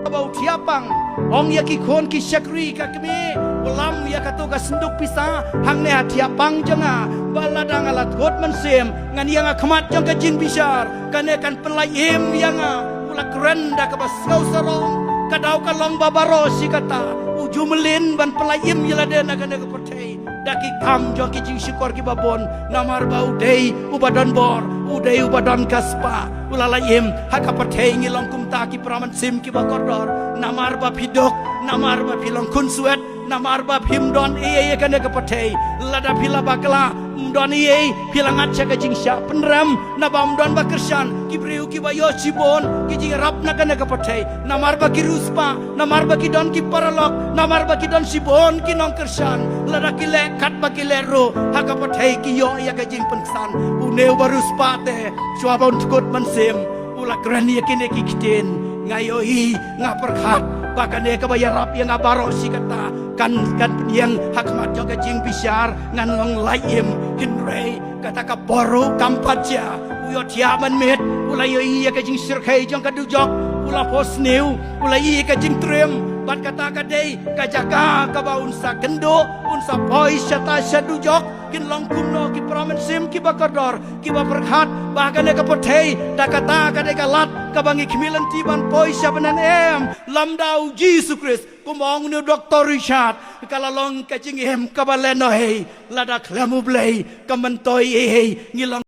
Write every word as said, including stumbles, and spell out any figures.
ba u thiah pang. Ong ïa ki khun ki shakri ka kmie, u lam ïa kato ka synduk pisa hangne ha thiah pang jong nga, ba lada nga la tkut mynsiem, ngan ïeng ha khmat jong ka jingbishar, kane kan pynlait im ïa nga. U la kren da kaba sngewsarong, ka daw ka long ba baroh shi katta u ju mlien ban pynlait im ïa lade na kane ka pyrthei da ki kam jong ki jingshukor kiba bun, namar ba u dei uba don bor, u dei uba don ka spah. U la lait im. Ha ka pyrthei ngi long kumta ki para mynsiem kiba kordor, namar ba phi duk, namar ba phi long khun swet, namar ba phim don ei ei ha kane ka pyrthei. Lada phi la bakla, ym don ei ei, phi la ngat sha ka jingshah pynrem, naba ym don ba kyrshan. Ki briew kiba ïoh shibun ki jingïarap na kane ka pyrthei, namar ba ki riewspah, namar ba ki don ki paralok, namar ba ki don shibun ki nongkyrshan. Lada ki leh kat ba ki leh ruh, ha ka pyrthei ki ïoh ïa ka jingpynsan. Une uba riewspah te, shuwa ba un tkut mynsiem, u la kren ïa kine ki ktien. Nga ïohi, nga pyrkhat ba kane kaba ïarap ïa nga baroh shi katta kan, kan pynïeng ha khmat jong ka jingbishar, ngan long lait im. Hynrei kata ka por ruh kam pat jia. U ïohthiah ban miet, u la ïohi ïa ka jingshyrkhei jong ka dujok, u la phohsniew, u la ïohi ïa ka jingtriem. Bad kata ka dei ka jaka kaba un sa kynduh, un sa poi shata sha dujok. Kin long kumno ki para mynsiem kiba kordor, kiba pyrkhat ba kane ka pyrthei, da kata ka dei ka lad kaba ngi khmih lynti ban poi sha bneng? Em, lymda u Jisu Khrist. Kumba ong une u Doktor Richard, ka la long ka jingim kaba lehnohei. Lada khlem U Blei, ka myntoi ei ei. Ngi long